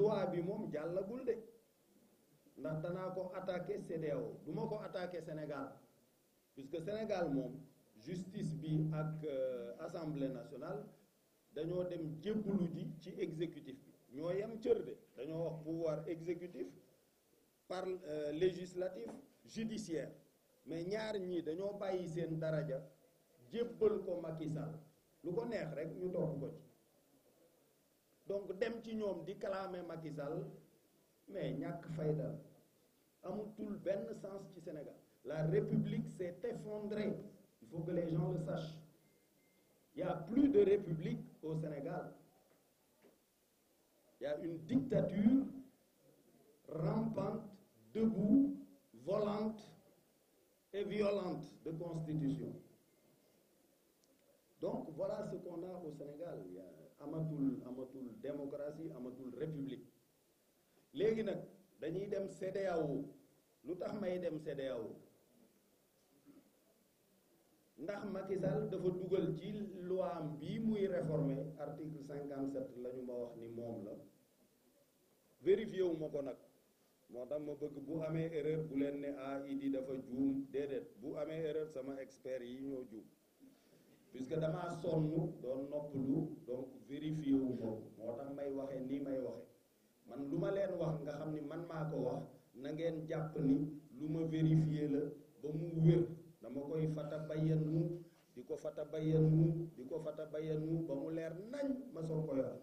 loi bi moom jàllagul de ndax danaa ko attaqué CEDEAO du ma ko attaqué Sénégal puisque Sénégal moom justice bi ak assemblée nationale dañoo dem jébbalu ji ci exécutif bi ñoo yem cër de dañoo wax pouvoir exécutif par législatif judiciaire mais ñaar ñii dañoo bàyyi seen daraja jébbal ko Macky Sall lu ko neex rek ñu topp ko ci donc dem ci ñoom di clamer Macky Sall mais ñàkk fayda amatul benn sens ci Sénégal la République s'est effondrée il faut que les gens le sachent il y a plus de République au Sénégal il y a une dictature rampante debout volante et violente de constitution donc voilà ce qu'on a au Sénégal il y a amatul démocratie amatul république léegi nag dañuy dem CEDEAO lu tax may dem CEDEAO ndax Macky Sall dafa dugal ci loi am bii muy réformer article 57 la ñu ma wax ni moom la vérifié wu ma ko nag moo tax ma bëgg bu amee erreur bu leen ne Idi dafa juum déedéet bu amee erreur sama expert yi ñoo juum puisque damaa sonn doon noppalu donc vérifié wu ma ko moo tax may waxee nii may waxee man lu ma leen wax nga xam ni man maa ko wax na ngeen jàpp ni lu ma vérifié la ba mu wér dama koy fata bayyanu di ko fata bayyanu di ko fata bayyanu ba mu leer nañ ma soog ko yor